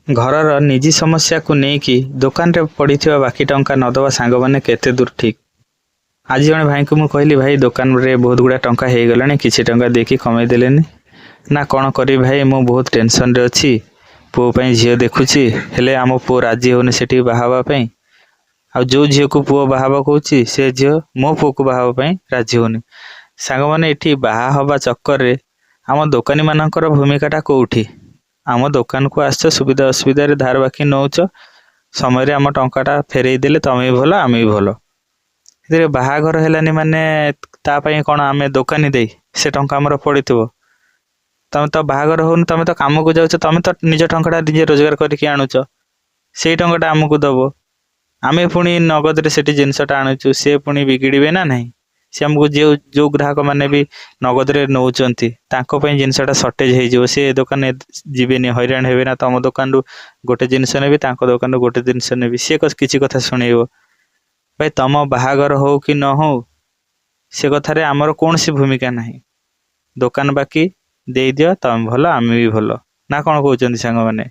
ଘରର ନିଜି ସମସ୍ୟାକୁ ନେଇକି ଦୋକାନରେ ପଡ଼ିଥିବା ବାକି ଟଙ୍କା ନଦେବା ସାଙ୍ଗମାନେ କେତେ ଦୂର ଠିକ୍? ଆଜି ଜଣେ ଭାଇଙ୍କୁ ମୁଁ କହିଲି, ଭାଇ, ଦୋକାନରେ ବହୁତ ଗୁଡ଼ା ଟଙ୍କା ହେଇଗଲାଣି, କିଛି ଟଙ୍କା ଦେଇକି କମେଇ ଦେଲେନି। ନା, କ'ଣ କରିବି ଭାଇ, ମୁଁ ବହୁତ ଟେନସନରେ ଅଛି। ପୁଅ ପାଇଁ ଝିଅ ଦେଖୁଛି, ହେଲେ ଆମ ପୁଅ ରାଜି ହେଉନି ସେଠିକି ବାହା ହେବା ପାଇଁ। ଆଉ ଯେଉଁ ଝିଅକୁ ପୁଅ ବାହା ହେବା କହୁଛି, ସେ ଝିଅ ମୋ ପୁଅକୁ ବାହା ହେବା ପାଇଁ ରାଜି ହେଉନି। ସାଙ୍ଗମାନେ, ଏଠି ବାହା ହେବା ଚକ୍କରରେ ଆମ ଦୋକାନୀମାନଙ୍କର ଭୂମିକାଟା କେଉଁଠି? ଆମ ଦୋକାନକୁ ଆସିଛ, ସୁବିଧା ଅସୁବିଧାରେ ଧାର ବାକି ନେଉଛ, ସମୟରେ ଆମ ଟଙ୍କାଟା ଫେରେଇ ଦେଲେ ତମେ ବି ଭଲ, ଆମେ ବି ଭଲ। ଏଥିରେ ବାହାଘର ହେଲାନି ମାନେ ତା ପାଇଁ କ'ଣ ଆମେ ଦୋକାନୀ ଦେଇ? ସେ ଟଙ୍କା ଆମର ପଡ଼ିଥିବ। ତମେ ତ ବାହାଘର ହଉନି, ତମେ ତ କାମକୁ ଯାଉଛ, ତମେ ତ ନିଜ ଟଙ୍କାଟା ନିଜେ ରୋଜଗାର କରିକି ଆଣୁଛ, ସେଇ ଟଙ୍କାଟା ଆମକୁ ଦବ। ଆମେ ପୁଣି ନଗଦରେ ସେଠି ଜିନିଷଟା ଆଣୁଛୁ, ସେ ପୁଣି ବିଗିଡ଼ିବେ ନା ନାହିଁ? ସେ ଆମକୁ ଯେଉଁ ଯେଉଁ ଗ୍ରାହକମାନେ ବି ନଗଦରେ ନେଉଛନ୍ତି, ତାଙ୍କ ପାଇଁ ଜିନିଷଟା ସର୍ଟେଜ୍ ହେଇଯିବ। ସେ ଦୋକାନ ଯିବେନି, ହଇରାଣ ହେବେ ନା, ତମ ଦୋକାନରୁ ଗୋଟେ ଜିନିଷ ନେବି, ତାଙ୍କ ଦୋକାନରୁ ଗୋଟେ ଜିନିଷ ନେବି। ସିଏ କିଛି କଥା ଶୁଣେଇବ। ଭାଇ, ତମ ବାହାଘର ହଉ କି ନ ହଉ, ସେ କଥାରେ ଆମର କୌଣସି ଭୂମିକା ନାହିଁ। ଦୋକାନ ବାକି ଦେଇଦିଅ, ତମେ ଭଲ, ଆମେ ବି ଭଲ। ନା କ'ଣ କହୁଛନ୍ତି ସାଙ୍ଗମାନେ?